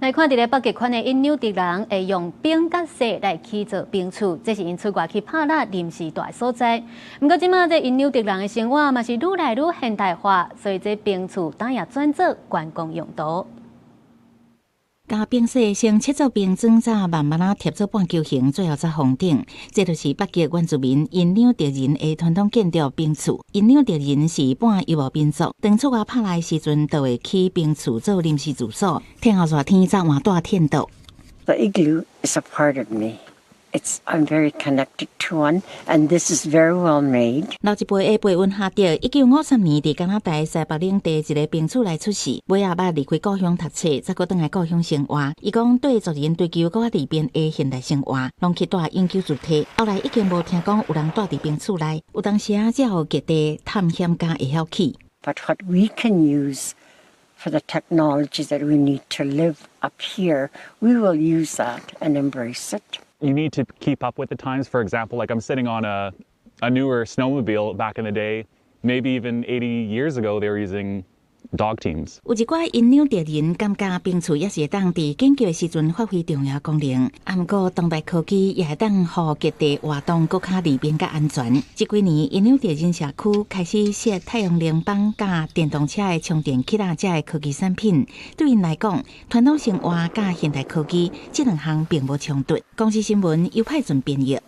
來看佇咧北極圈的印紐特人會用冰佮雪來起造冰厝，這是𪜶出外去拍獵臨時蹛的所在。毋過這馬這印紐特人的生活嘛是愈來愈現代化，所以這冰厝當也轉做觀光用途。共冰雪先切做冰磚，再慢慢仔疊做半球形，最後才封頂。這就是北極原住民因紐特人的傳統建築冰厝。因紐特人是半遊牧民族，當出外拍獵時陣，就會起冰厝做臨時住所。天候熱天才換蹛天桌。 The igloo is a part of me. I'm very connected to one, and this is very well made. 老一輩的貝溫哈德，1953年佇加拿大西北領地一个冰厝內出世，尾仔捌離開故鄉讀冊，才閣轉來故鄉生活。伊講對族人追求閣較利便的現代生活，攏去蹛永久住體。後來已經無聽講有人蹛佇冰厝內，有當時啊，只有極地探險家會曉去。 But what we can use for the technology that we need to live up here, we will use that and embrace it. You need to keep up with the times. For example, like I'm sitting on a newer snowmobile. Back in the day, maybe even 80 years ago, they were using dog teams. 有一寡因紐特人感覺冰厝也是會當佇緊急的時陣發揮重要功能。啊，毋過當代科技也會當予極地活動閣較利便、較安全。這幾年，因紐特人社區開始設太陽能板佮電動車的充電器啦，這的科技產品。對𪜶來講，傳統生活佮現代科技這兩項並無衝突。公視新聞尤派準編譯。